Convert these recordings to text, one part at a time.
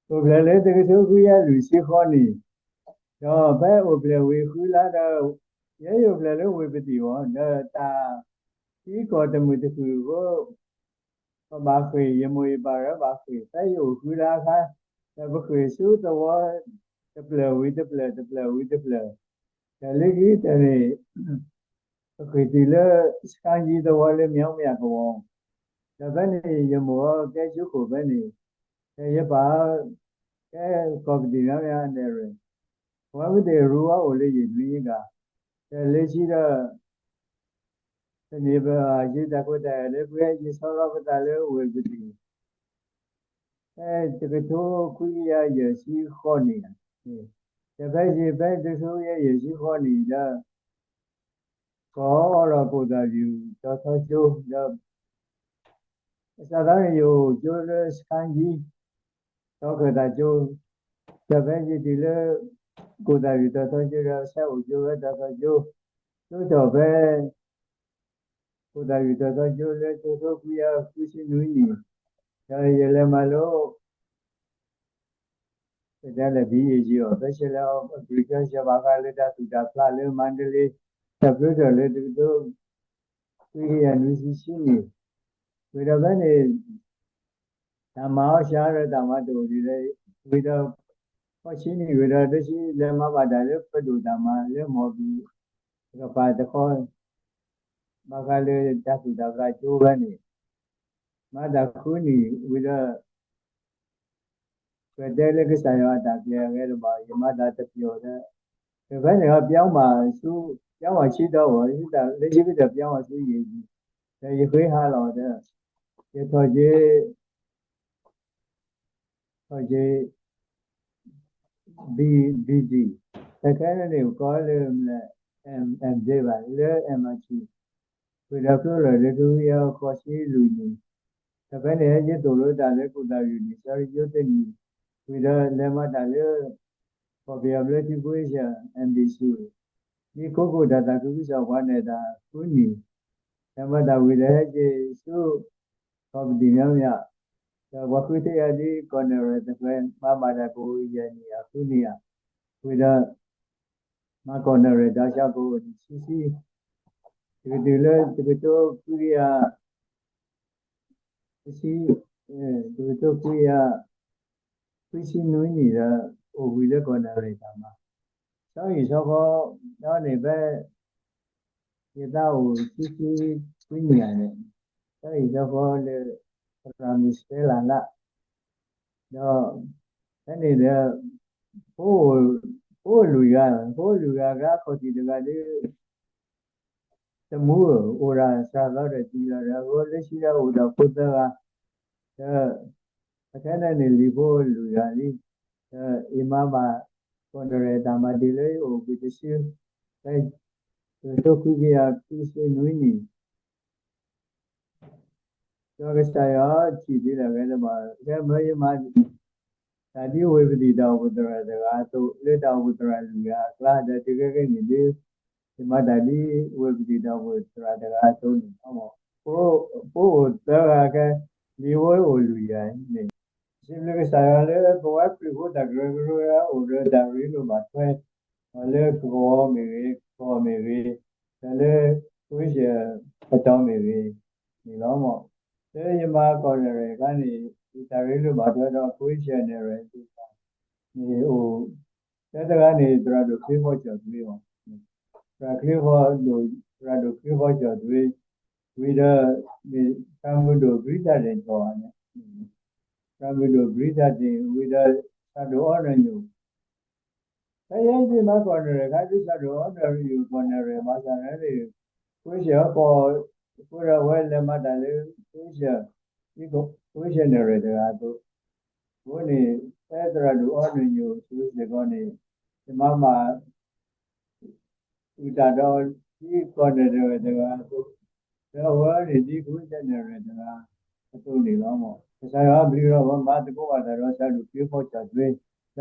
အိၣ်ဖျဲၣ်လၢတကထိခွံကယၤလွံၢ်ဆံဃိးနံၣ်, ဒီးဖဲအိၣ်ဖျဲၣ်ဝံၤဃုလါဒီး ယဲယအိၣ်ဖျဲၣ်လၢဝ့ၢ်ပသံၣ်အဂီၢ် ဒီးတၢ်သံကွၢ်တမုာ်တခုၣ်အဃိ ပဘၣ်ဃ့ၢ် ယမိၢ်ယပၢ်ဒီးဘၣ်ဃ့ၢ် ဖဲယအိၣ်ဃုလါအခါ, ဒီးပဃ့ၢ်ဆူသဝီ တဖျၢၣ်ဝံၤတဖျၢၣ် တဖျၢၣ်ဝံၤတဖျၢၣ်, ဒီးလၢခံကတၢၢ်န့ၣ် ပဃ့ၢ်တုၤလၢ စခန်းကြီး သဝီလၢ မြောင်းမြ ကဝီၤ, ဒီးဖဲန့ၣ် ယမိၢ်အီၤကဲကၠိခိၣ်ဖဲန့ၣ်, ဒီးယပၢ်အီၤကဲကီၢ်ပသံၣ် မြောင်းမြ အနဲၣ်ရွဲၣ်, အဝဲသ့ၣ်ရူအီၤအိၣ်လၢယနွံကၤ, ဒီးလၢခံဒီး တန့ၢ်ဘၣ်ယတၢ်ခွဲးတၢ်ယာ်လၢပှဲၤ ယဆီလီၤပသးလၢဝ့ၢ်ပသံၣ် ဖဲတကထိခွံကယၤယဲၢ်ဆံဃိးနံၣ်, ဒီးဖဲယဖဲတကထိခွံကယၤယဲၢ်ဆံဃိးနံၣ်ဒီး ကီၢ်အီလီၤကိၣ်သၣ်ယုၢ်တီၤထီကၠိဒီး အစးသီန့ၣ် ယအိၣ်ကၠိလၢ စခန်းကြီး တီၤခၢၣ်သးကၠိ, ဒီးဖဲယတုၤလၢ ကိၣ်သၣ်ယုၢ်တီၤထီကၠိဒီး ဆဲအိၣ်ကၠိဝဲတီၤထီကၠိ, ကၠိထီၣ်ဖဲ ကိၣ်သၣ်ယုၢ်တီၤထီကၠိလၢ တကထိခွံကယၤခွံဆံနွံနံၣ်, ဒီးယလဲၤမၤလိ ပတဲလၢ ဘံၣ်အ့ၣ်ကၠံအီၤ Bachelor of Agriculture ဘၣ်ဃးလၢတၢ်သူၣ်တၢ်ဖျးလၢမၤတလ့, တၢ်ဖျိထီၣ်လၢတကထိခွံကယၤနွံဆံဆံနံၣ်, ဝံၤဒီးဖဲန့ၣ် တၢ်မၤအီၤစှၤဒီးတၢ်မၤတအိၣ်ဒံးလၢ, ဝံၤဒီး ခီဆံနံၣ်ဝံၤဒီး တဆံလဲၤမၤဘၣ်တၢ်လၢပဒိၣ်တၢ်မၤလၢ မီၢ်ဘံၣ် တကပၤတခီ ဘၣ်ဃးလၢတၢ်သူၣ်တၢ်ဖျးကၠိဖဲန့ၣ်, မၤတၢ်ဃုနံၣ်ဝံၤဒီး ပတဲလၢကစၢ်ယွၤအတၢ်ကျဲၤအဂ့ၤတဘၣ် ယမၤတၢ်တပျီၤဒီး, ဒီးဖဲန့ၣ် ပြောင်းမးဆူ, ပြောင်းမးဆံတီၤဝဲ, လၢခံကတၢၢ် ပြောင်းမးဆူယဲၢ်နံၣ်, ဒီးယဃ့ဟးလီၤဒီး ယထီၣ်က့ၤ ထီၣ်က့ၤ ဘံၣ်, ဘံၣ်ဒံၣ်, တၢ်ခဲန့ၣ်န့ၣ် ပကိးလၢ M, MD ဘၣ် လၢ MIT, ဝံၤဒီးကျိလီၤလၢတကယၤဃိးဆံလွံၢ်နံၣ်, ဒီးဖဲန့ၣ် ယသိၣ်လိတၢ်လၢကိၣ်သၣ်ယုၢ်န့ၣ် ဆၢကၠိတနံၣ်, ဝံၤဒီးလဲၤမၤတၢ်လၢ ကီၢ်ပယီၤဘျၢထံ ခဝ့ၡၢၣ် MDC, ဒ်ခိခိၣ်တၢ်သးခုကစီၣ်ပှၤနဲၣ်တၢ်ဃုနံၣ်, ဒီးမၤတၢ်ဝံၤဒီးဟဲက့ၤဆူ ကီၢ်ပသံၣ် မြောင်းမြ, ဒီးပှၤဃုထၢယၤဒ်ကီၢ်နဲၣ်ရွဲၣ်တဖၣ် မၤဘၣ်တၢ်ကအိၣ်ယဲၢ်နံၣ်ယဲၢ်ဃုနံၣ်ဧါ, ဝံၤဒီး မၤကီၢ်နဲၣ်ရွဲၣ်တၢ်ဆါကအိၣ်နံၣ်ဆံဆံ, တကတုၤလၢတကထိခွံကယၤ တဆံ, တကထိခွံကယၤ ခွံဆံနွံနံၣ်ဒီး အိၣ်ဘှံးလၢကီၢ်နဲၣ်ရွဲၣ်တၢ်မၤ, ဆီဟံၣ်ဆီဃီဒီးန့ၣ်ဖဲ ယသးအိၣ်ဆံဆံခွံနံၣ်ဧါန့ၣ်, ဆီဟံၣ်ဆီဃီလၢ သရၣ်မုၣ်စတဲလၣ်လၢ်, ဒီး ဖဲန့ၣ်ဒီး ဖိအိၣ်လွံၢ်ဂၤ, ဖိအိၣ်လွံၢ်ဂၤအကျါ ခီၣ်ထံးတဂၤဒီး တမူဧၢ, အိၣ်ဒၣ်စှၤသီဒီးတံၢ်လီၤဒီး အဃိလၢခံဒီးအိၣ်ဒီးဖိသၢဂၤ, ဒီး အခဲန့ၣ်န့ၣ် လံၤဖိလွံၢ်ဂၤလံ, ဒီးအံၤမၤဘၣ် ကီၢ်နဲၣ်ရွဲၣ်တၢ်မၤတုၤလၢယအိၣ်ဘှံးတဆံ, ဖဲ တကထိခွံကယၤခွံဆံနွံနံၣ် ဒီးကစၢ်ယွၤထံၣ်ဒ်လဲၣ်ဂ့ၤတဘၣ်, ကဲမၢယမၤ တၢ်ဒ်ဝ့ၢ်ပသံၣ်တၢ်အိၣ်ဖှိၣ်သရၣ်တဂၤအသိး လၢတၢ်အိၣ်ဖှိၣ်သရၣ်လွံၢ်ဂၤအကျါ ဒီးတုၤခဲကနံၣ်ဒ် ယမၤတၢ်ဒ်ဝ့ၢ်ပသံၣ်တၢ်အိၣ်ဖှိၣ်သရၣ်တဂၤအသိးန့ၣ်လီၤ. ဖိအိၣ်သၢဂၤခဲ လံၤဖိအိၣ်လွံၢ်ဂၤန့ၣ်, စံးဘျုးကစၢ်ယွၤလၢပဝဲခရံာ်ဖိတၢ်ကရၢကရိအိၣ်ဒီးတၢ်ရ့လိာ်ဘၣ်ထွဲ လၢကဝီၤမ့ၢ်ဂ့ၤ, ကီၢ်မ့ၢ်ဂ့ၤ, ဒီးလၢ ခဝ့ၡၢၣ်အတီၢ်မ့ၢ်ဂ့ၤန့ၣ်လီၤ. လၢယမၤကီၢ်နဲၣ်ရွဲၣ်အခါန့ၣ် ယတၢ်ရ့လိာ်ဘၣ်ထွဲဒီး ခဝ့ၡၢၣ်နဲၣ်ရွဲၣ်န့ၣ်အိၣ် တၢ်တဂၤန့ၣ် သရၣ်ဒိၣ်ချ့ဃီကၠီၣ်သွ့, သရၣ်ဒိၣ်ချ့ဃီကၠီၣ်သွ့, ဝံၤဒီး သရၣ်မုၣ်ဒိၣ်ဘြံၤတၢ်ဒ့ၣ်ကီၢ်န့ၣ်, သရၣ်မုၣ်ဒိၣ်ဘြံၤတၢ်ဒ့ၣ် ဝံၤဒီး သရၣ်ဒိၣ်အီနၢၣ်ညိၣ် ဖဲယဲယမၤကီၢ်နဲၣ်ရွဲၣ်အခါ ဒ်သရၣ်ဒိၣ်အီနၢၣ်ညိၣ်ကီၢ်နဲၣ်ရွဲၣ် ဘၣ်ဆၣ်န့ၣ် ခဝ့ၡၢၣ်အကီၢ် အဃိဒီးအဝဲလဲၤမၤတၢ်လၢ ခဝ့ၡၢၣ်, ခဝ့ၡၢၣ်နဲၣ်ရွဲၣ်တဂၤအသိး, အဃိန့ၣ် ဖဲသရၣ်ဒိၣ်အီနၢၣ်ညိၣ်အစိၤစ့ၢ်ကီးန့ၣ် ယမၤဘၣ် အုၣ်တၢ်ဒီး ဒ်ကီၢ်နဲၣ်ရွဲၣ်တဂၤအသိး, ဒီးအဝဲန့ၣ် ဒ်ခဝ့ၡၢၣ်နဲၣ်ရွဲၣ်တဂၤအသိးန့ၣ်လီၤ. ကစၢ်ယွၤဘျုးဒီး ပမၤသကိးဘၣ်တၢ်ဒီး သရၣ်ဒိၣ်ချ့ဃီကၠီၣ်သွ့, ဒီးပမ့ၢ်တဲလၢ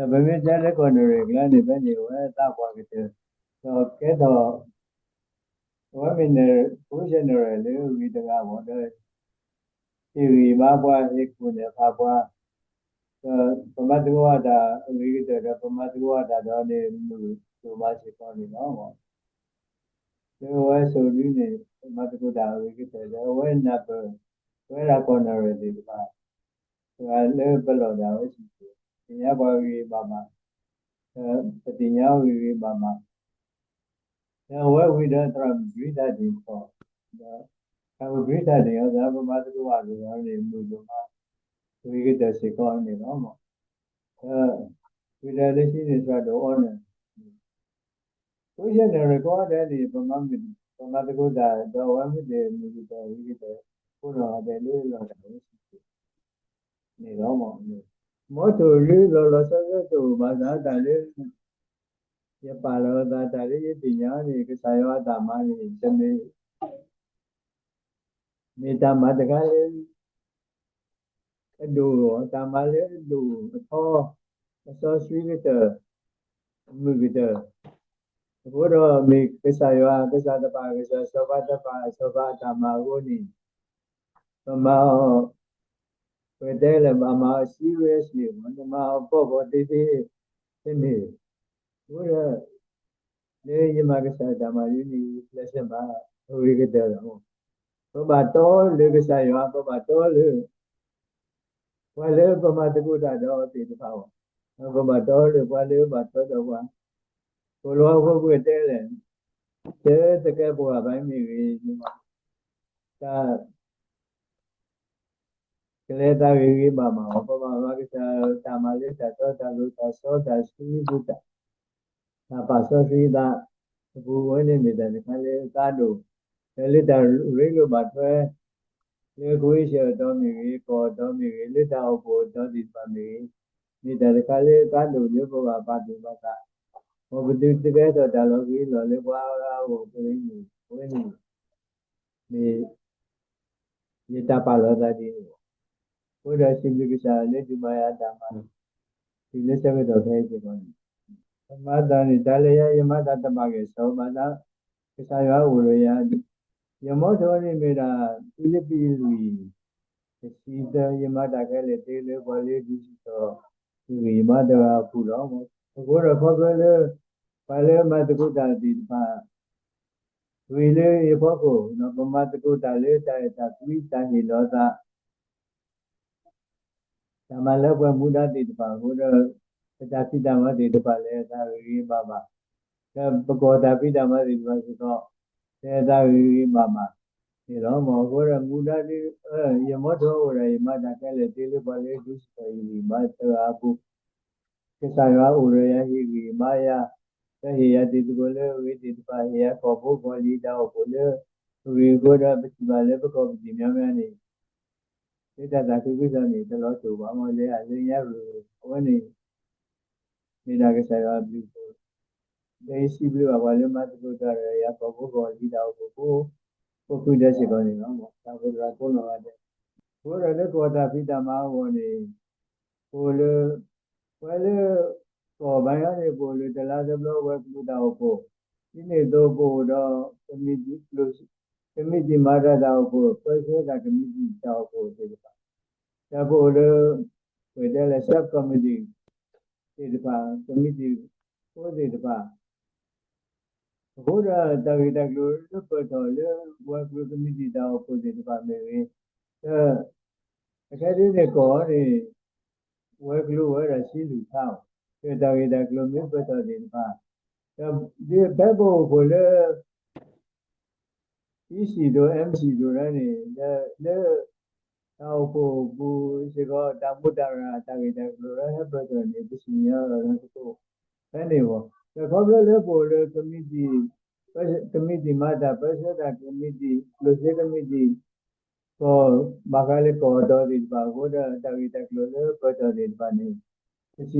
ကီၢ်နဲၣ်ရွဲၣ်အကျါန့ၣ် ဖဲန့ၣ် အဝဲသးပှၢ်ကတၢၢ်, ဒီးကဲထီၣ် အဝဲမ့ၢ် ခဝ့ၡၢၣ်နဲၣ်ရွဲၣ်လၢအဂ့ၤတဂၤအဂီၢ်ဒီး ဟ့ၣ်ဂံၢ်ဘါပှၤ ဟ့ၣ်ခိၣ်နဲၣ်ဖးပှၤ, ပမၤသကိးတၢ်အဂ့ၤကတၢၢ်ဒီး ပမၤသကိးတၢ်ဒီးန့ၣ် မုာ်ဒိၣ်မးစ့ၢ်ကီးန့ၣ်လီၤ. လၢဝဲစိၤဒ်န့ၣ် ပမၤသကိးတၢ်အဂ့ၤကတၢၢ်ဒီး အဝဲနၢ်ပၢၢ်ဝဲဒၣ်ကီၢ်နၢ်ရဲၣ်သ့ၣ်တဖၣ် ပှၤလၢပလီၢ်ဒၣ်ဝဲစ့ၢ်ကီး သ့ၣ်ညါပှၤဂ့ၤဂ့ၤဘၣ်ဘၣ်, ပသ့ၣ်ညါဂ့ၤဂ့ၤဘၣ်ဘၣ် ဒီးအဝဲဝံၤဒီးသရၣ်မုၣ်ကရံသးဒ့ၣ်ဃီ, ဒီးသရၣ်မုၣ်ကရံသးဒ့ၣ်အီၤ သရၣ်ပမၤသကိးဘၣ်ဒ်န့ၣ် မုာ်ဒိၣ်မး ဂ့ၤကတၢၢ်စ့ၢ်ကီးန့ၣ်လီၤ. ဒီးဝံၤဒီးလၢခံန့ၣ် သရၣ်ဒိၣ်အီနၢၣ် ကိးဆၢန့ၣ်ရၢၢ်ကိးဂၤဒဲးန့ၣ် ပမၤသကိးတၢ်ဒီးအဝဲမ့ၢ်တ့ၢ် မုာ်ကတၢၢ်ဂ့ၤကတၢၢ် ကိးနီၢ်ဂၤဒဲးလၢလီၢ်တၢ်ဝဲစ့ၢ်ကီးန့ၣ်လီၤ. မ်ထီၣ်လၢလီၤလီၤဆီဆီတအိၣ်ဘၣ်ဆၣ်တၢ်လၢ ယပာ်လီၤအသးတၢ်လၢယသ့ၣ်ညါန့ၣ် ကစၢ်ယွၤအတၢ်မၤန့ၣ် တမ့ၢ် မ့ၢ်တၢ်မၤတခါလၢ အဒိၣ်, တၢ်မၤလၢအဒိၣ်အထီ အစီဆှံကတၢၢ် အမုာ်ကတၢၢ်, အဃိဒီးမ့ၢ်ကစၢ်ယွၤ ကစၢ်တဖၣ် ကစၢ်စီၤပၤတဖၣ် စီၤပၤအတၢ်မၤအဃိန့ၣ် ပမၤအီၤ ပတဲလဲၣ် ဘၣ်မၤအီၤ seriously မ့ၢ် နမၤအီၤကီကီသ့သ့ တန့ၢ် အဃိဒီး လၢယမၤကစၢ်တၢ်မၤလံန့ၣ် ယကျဲးစၢးမၤအဂ့ၤကတၢၢ်လီၤ. ပဘၣ်တီလၢကစၢ်ယွၤ ပဘၣ်တီလၢ ပှၤလၢပမၤသကိးတၢ်ဒီးအီၤသ့ၣ်တဖၣ်အဂီၢ်, ပဘၣ်တီလၢပှၤလၢဘၣ်ထွဲဒီးပှၤ ကိးလီၤအဃိပတဲလဲၣ်, တၢ်တကဲပှၤဘၣ်မ့ၢ်ဂ့ၤ, တၢ် ကလဲၤတၢ်ဂ့ၤဂ့ၤဘၣ်ဘၣ်အီၤ, ပဘၣ်မၤကစၢ်တၢ်မၤလၢတၢ်တီတၢ်လိၤ တၢ်စီတၢ်ဆှံပူၤတၢ်, တၢ်ပာ်စီဆှံသးအပူၤဝဲန့ၣ်မ့ၢ်တၢ်တခါလၢအကါဒိၣ်, ဒီးလၢတၢ်ရ့လိာ်ဘၣ်ထွဲ လၢကဝံစၢၣ်အတီၤမ့ၢ်ဂ့ၤ, ကီၢ်အတီၤမ့ၢ်ဂ့ၤ, လၢတၢ်အိၣ်ဖှိၣ်အတီၤသ့ၣ်တဖၣ်မ့ၢ်ဂ့ၤ, မ့ၢ်တၢ်တခါလၢအကါဒိၣ်လၢပဘၣ်ပာ်သူၣ်ပာ်သး, မ်ပသုတကဲထီၣ်တၢ်လီၤဂ့ၤလီၤလၢပှၤအဂၤအဂီၢ်အဃိန့ၣ်, အဝဲန့ၣ် မ့ၢ် ယတၢ်ပာ်လီၤသးဒ်န့ၣ်လီၤ. အဃိဒီးစံးဘျုးကစၢ်လၢဒုးမၤယၤအတၢ်မၤ, တုၤလၢဆၢကတီၢ်ခဲအံၤစ့ၢ်ကီးန့ၣ်, ပမၤတၢ်န့ၣ် တၢ်လၢယၤ ယမၤတၢ်တဘၣ်ကဲၣ်ဆိးဘၣ်ဆၣ်, ကစၢ်ယွၤအိၣ်ဒီးယၤ, ယမီထိန့ၣ်မ့ၢ်ဒၣ် ဖံလံးပံးလွံၢ် တဆံသၢ, ယမၤတၢ်ခဲလၢာ်သ့လၢပှၤလၢဒုးဆူၣ်ထီၣ် ဂံၢ်ဘါတဂၤအပူၤလီၤ. အဃိဒီးခီဖျိလၢ ပှၤလၢမၤသကိးတၢ်သ့ၣ်တဖၣ် ဂ့ၤလၢယဖီခိၣ်, ပမၤသကိးတၢ်လၢတၢ်အဲၣ်တၢ်ကွံ တၢ်ဟ့ၣ်လီၤသး တၢ်မၤလၢပှဲၤမူဒါသ့ၣ်တဖၣ်အဃိဒီး ပတၢ်ဖံးတၢ်မၤသ့ၣ်တဖၣ်လၢအသးဂ့ၤဂ့ၤဘၣ်ဘၣ်, ဒီးပကီၢ်တၢ်ဖံးတၢ်မၤသ့ၣ်တဖၣ်စ့ၢ်ကီး လၢအသးဂ့ၤဂ့ၤဘၣ်ဘၣ်န့ၣ်လီၤ. မ်အဃိဒီးမူဒါဒ် ယမီထိအိၣ်ဒီး ယမၤတၢ်ခဲလၢာ်သ့လၢပှၤလၢဒုးဆူၣ်ထီၣ်ယဂံၢ်ဘါတဂၤအပူၤ ကစၢ်ယွၤအိၣ်ဒီးယၤ ဟ့ၣ်ဂံၢ်ဟ့ၣ်ဘါယၤ, ဒီးဟ့ၣ်ယၤတံၤသကိးလၢအဂ့ၤသ့ၣ်တဖၣ်, ဟ့ၣ်ယၤကီၢ်ဖိကီၢ်လံၤတၢ်အိၣ်ဖှိၣ်လၢအဂ့ၤအဃိဒီး ပထံၣ်ဘၣ်လၢပကီၢ်ပသံၣ်မညီမညီန့ၣ် လၢတၢ်သးခုကစီၣ်န့ၣ် တလီၤတိာ်ဘၣ် မ်လၢအလၢညါရၢၢ် အဝဲန့ၣ် မ့ၢ်ဒၣ်ကစၢ်ယွၤအဘျုးအဖှိၣ်, ဒီးယစံးဘျုးဘၣ်ပှၤလၢမၤသကိးတၢ်ဒီးယၤ ကီၢ်ဖိကီၢ်လံၤတၢ်အိၣ်ဖှိၣ်ဖိ ကိးဖုဒဲးစ့ၢ်ကီးန့ၣ်လီၤ. တၢ်အိၣ်ဖှိၣ်သရၣ်ကိးနီၢ်ဂၤဒဲး, အဃိဒီးလၢကီၢ်တၢ်ဖံးတၢ်မၤအဂီၢ်န့ၣ် ပအိၣ်လၢ ပှၤလၢ ကီၢ်ဘါယီန့ၣ် ပအိၣ်လၢတလါတဘျီဝဲၤကျိၤတၢ်အိၣ်ဖှိၣ်, ဒ်န့ၣ်အသိးပအိၣ်ဒီး ကမံးတံာ်မၤတၢ်တၢ်အိၣ်ဖှိၣ် ပၢဆှၢတၢ်ကမံးတံာ်တၢ်အိၣ်ဖှိၣ်သ့ၣ်တဖၣ်, ဒီးပအိၣ်လၢ ပတဲလၢ sub committee သ့ၣ်တဖၣ်, ကမံးတံာ်ဖိသ့ၣ်တဖၣ် အဃိဒီးတၢ်ဂ့ၢ်တၢ်ကျိၤလၢပၢၢ်ထီၣ်လၢ ဝဲၤကျိၤကမံးတံာ်တၢ်အိၣ်ဖှိၣ်သ့ၣ်တဖၣ်မ့ၢ်ဂ့ၤ, ဒီး အခဲဒ်န့ၣ်ကီၢ်န့ၣ် ဝဲၤကျိၤဝဲဒၣ်ဆံလွံၢ်ခါ, ဒီးတၢ်ဂ့ၢ်တၢ်ကျိၤမ့ၢ်ပၢၢ်ထီၣ်သ့ၣ်တဖၣ်, ဒီးဖဲပအိၣ်ဖှိၣ်လၢ အံၣ်စံၣ်ဒိၣ် အၣ်စံၣ်ဒိၣ် ဒၣ်န့ၣ် ဒီးလၢ တၢ်အိၣ်ဖှိၣ်ပူၤစ့ၢ်ကီး တၢ်မူတၢ်ရၢ် တၢ်ဂ့ၢ်တၢ်ကျိၤလၢဟဲပၢၢ်ထီၣ်န့ၣ် ပစံၣ်ညီၣ်လီၤသကိးဖဲန့ၣ်အဂီၢ်, ဒီးခီဖျိလၢပအိၣ်လၢ ကမံးတံာ်မၤတၢ် ပၢဆှၢတၢ်ကမံးတံာ် ကျိၣ်စ့ကမံးတံာ် ကီၢ်ဘၣ်ဃးလၢကီၢ်အတီၤသ့ၣ်တဖၣ်အဃိဒီး တၢ်ဂ့ၢ်တၢ်ကျိၤလၢပၢၢ်ထီၣ်သ့ၣ်တဖၣ်န့ၣ် ပစံၣ်ညီၣ်လီၤ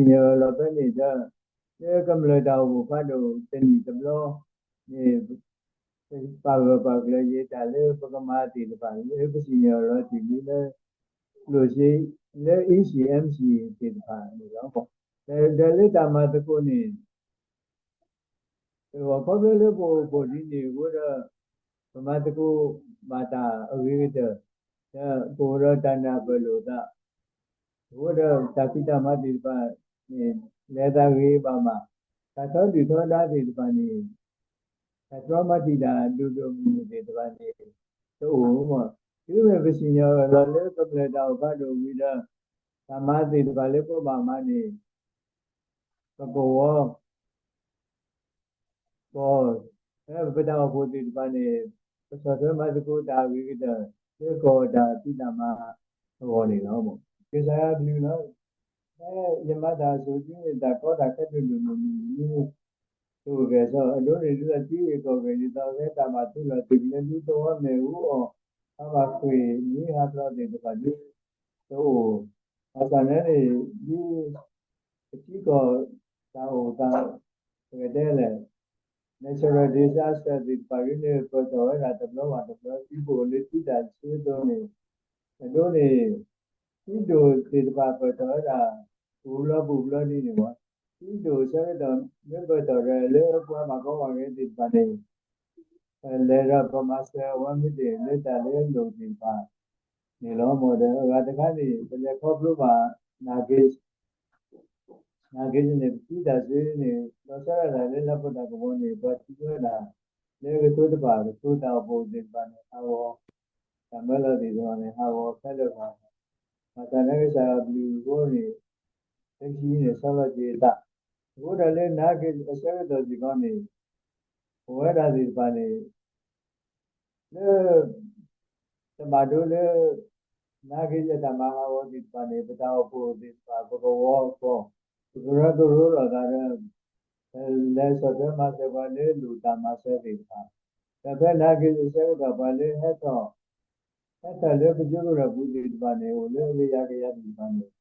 ဖဲန့ၣ်ဒီး လၢကမျၢၢ်တၢ်အိၣ်ဖှိၣ်ဖးဒိၣ်တနံၣ်တဘျီန့ၣ် ပပာ်ဂၢၢ်ပာ်ကျၢၤယံာ်တၢ်လၢပကမၤသ့ၣ်တဖၣ် လၢပစံၣ်ညီၣ်လီၤတ့ၢ်လံလၢ ကျိၣ်စ့ လၢ အံၣ်စံၣ် အၣ်စံၣ် သ့ၣ်တဖၣ်န့ၣ်လီၤ. ဒီးလၢတၢ်မၤသကိးန့ၣ် ခီဖျိလၢပအိၣ်ဖှိၣ်ဒ်န့ၣ်အဃိဒီး ပမၤသကိးဘၣ်တၢ်အဂ့ၤကတၢၢ်, ဒီးပအိၣ်ဒီးတၢ်နၢ်ပၢၢ်လိာ်သး, အဃိဒီးတၢ်ဖံးတၢ်မၤသ့ၣ်တဖၣ်န့ၣ် လဲၤသးဂ့ၤဂ့ၤဘၣ်ဘၣ်, တၢ်ထီဒုၣ်ထီဒါသ့ၣ်တဖၣ်န့ၣ် တၢ်တြီမၤတံာ်တာ်ဒိၣ်ဒိၣ်မုၢ်မုၢ်သ့ၣ်တဖၣ်န့ၣ် တအိၣ်မး. တုၤမ့ၢ်ပစံၣ်ညီၣ်လီၤလၢကမျၢၢ်တၢ်အိၣ်ဖးဒိၣ်ဝံၤဒီး တၢ်မၤသ့ၣ်တဖၣ်လၢပဘၣ်မၤန့ၣ် ပကဝီၤ ကီၢ် ပတၢ်အိၣ်ဖှိၣ်သ့ၣ်တဖၣ်န့ၣ် ပဆီၣ်ထွဲမၤသကိးတၢ်အဂ့ၤကတၢၢ် လၢကီၢ်တၢ်ဖံးတၢ်မၤအဂီၢ်န့ၣ်လီၤ. ကစၢ်ယွၤအဘျုးလီၤ. ဖဲယမၤတၢ်အဆိၤ တုၤမ့ၢ်တၢ်ကီတၢ်ခဲဒိၣ်ဒိၣ်မုၢ်မုၢ် ဒ်သိးကဲၣ်ဆိး အဒိန့ၣ် ဒ်သိးတံဂ့ၢ်ကီၢ်ဂ့ၢ် ဒ်သိးအဝဲတၢ်ဘၣ်သုးလီၢ်သုးကျဲ ဒ်သဝီမ့ၣ်အူအီၣ် ပှၤဘၣ်ဃ့ၢ် နွံဟးဖျိးသ့ၣ်တဖၣ်ဒ် တအိၣ် ဘၣ်ဆၣ်န့ၣ်န့ၣ် ဒ်ပထံကီၢ်တၢ်အိၣ်သး ပကတဲလဲၣ် natural disaster သ့ၣ်တဖၣ်ဒ်န့ၣ် ပၢၢ်ထီၣ်ဝဲဒၣ်တဘျီဘၣ်တဘျီ ဒ်ပအိၣ်လၢထံတၢ်ဆၢအသိးန့ၣ် အဒိန့ၣ် ထံဒိၣ်သ့ၣ်တဖၣ်ပၢၢ်ထီၣ်ဝဲဒၣ် ပူၤဘျီပူၤဘျီဒ်န့ၣ်ဝဲ ထံဒိၣ်အဆၢကတီၢ် မ့ၢ်ပၢၢ်ထီၣ်ဒီးလၢပှၤဘၣ်ကီဘၣ်ခဲသ့ၣ်တဖၣ်န့ၣ် လဲၤဒီးပမၤစၢၤအဝဲမ့ၢ်တ့ၢ်လၢတၢ်လၢအလိၣ်သ့ၣ်တဖၣ်န့ၣ်လီၤ. မ်ဒီးအဂၤတခါန့ၣ် ပလဲၤခီဖျိဘၣ် နာ်က့ နာ်က့န့ၣ် ပထံတၢ်ဆၢန့ၣ် လီၤဆီဒၣ်တၢ်လၢလါဖိတၢ်ကပီၤန့ၣ် ပှၤထံၣ်ဝဲဒၣ် လၢကထိတဖၣ် ကထိတၢ်အိၣ်ဖှိၣ်သ့ၣ်တဖၣ်န့ၣ် ဟးဂီၤ တၢ်မၢလီၤသ့ၣ်တဖၣ်န့ၣ် ဟးဂီၤခဲလၢာ်ဘၣ် ဘၣ်ဆၣ်နာ်က့ကစၢ်ယွၤအဘျုးအဃိန့ၣ် လၢခံန့ၣ် ဆီလီၤက့ၤအသး အဃိဒီးလၢနာ်က့အဆၢကတီၢ်စ့ၢ်ကီးန့ၣ် ပဝဲဒၣ်သ့ၣ်တဖၣ်န့ၣ် လၢ တဘၣ်ဒိလၢ နာ်က့အတၢ်မၤဟးဂီၤသ့ၣ်တဖၣ်န့ၣ် ပတၢ်အိၣ်ဖှိၣ်သ့ၣ်တဖၣ် ပကဝီၤကီၢ် ပကရၢကရိလိာ်သးဒီး လဲၤဆီၣ်ထွဲမၤစၢၤပှၤလၢလိၣ်တၢ်မၤစၢၤသ့ၣ်တဖၣ် ဒီးဖဲနာ်က့အဆၢကတီၢ်ပှၤလၢဟဲထီၣ် ဟဲထီၣ်လၢပကၠိကရၢၢ်ပူၤသ့ၣ်တဖၣ်န့ၣ် အိၣ်လၢအဂ့ၢ်ယၤကယၤသ့ၣ်တဖၣ်န့ၣ်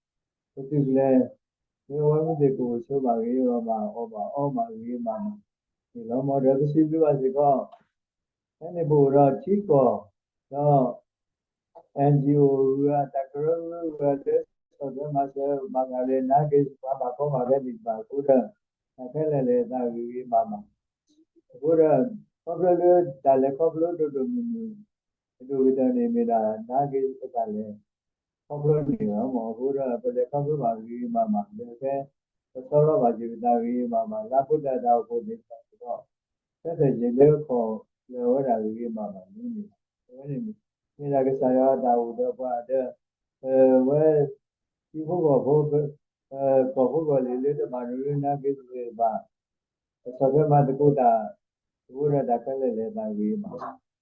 ပသုးကျဲၤ လၢအဝဲမ့ၢ်သ့ၣ်ကအိၣ်ဆိးဘၣ်ဂ့ၤဂ့ၤဘၣ်ဘၣ် အီၣ်ဘၣ်အီဘၣ်ဂ့ၤဂ့ၤဘၣ်ဘၣ်န့ၣ်လီၤ. မ်ဒီးပစံးဘျုးဘၣ်စ့ၢ်ကီး ဖဲန့ၣ်ပအိၣ်ဒီးထံကီၢ် ဒီး NGO ဂၤ တၢ်ကရၢကရိဂၤလၢ ဆီၣ်ထွဲမၤစၢၤဘၣ်ဃးလၢနာ်က့ ပှၤဘၣ်ကီဘၣ်ခဲသ့ၣ်တဖၣ်အဃိဒီး တၢ်ခဲလၢာ်လဲၤသးဂ့ၤဂ့ၤဘၣ်ဘၣ် အဃိဒီး ခီဖျိလၢတၢ်လဲၤခီဖျိဒိၣ်ဒိၣ်မုၢ်မုၢ် အဒိၣ်ကတၢၢ်န့ၣ်မ့ၢ်ဒၣ် နာ်က့ပတၢ်လဲၤခီဖျိန့ၣ်လီၤ. မ်အဃိဒီး ပလဲၤခီဖျိဘၣ်ဂ့ၤဂ့ၤဘၣ်ဘၣ် လၢဖဲ ပဆီလီၤဘၣ်က့ၤပသးဂ့ၤဂ့ၤဘၣ်ဘၣ် လါဖိတၢ်တၢ်အိၣ်ဖှိၣ်သ့ၣ်တဖၣ်စ့ၢ်ကီး ဆၢထၢၣ်စ့ၢ်လၢခီၣ်လၢအဝဲဒၣ်ဂ့ၤဂ့ၤဘၣ်ဘၣ်န့ၣ်န့ၣ် အဝဲန့ၣ်မ့ၢ် မ့ၢ်ဒၣ်ကစၢ်ယွၤအတၢ်အိၣ်ဒီးပှၤဒီး ပဝဲ ထံဖိကီၢ်ဖိ ကီၢ်ဖိကီၢ်လံၤလၢတဘၣ်ဒိလၢနာ်က့သ့ၣ်တဖၣ် ပဆီၣ်ထွဲမၤသကိးတၢ် အဃိဒီးတၢ်ခဲလၢာ်လဲၤသးဂ့ၤဂ့ၤဘၣ်ဘၣ်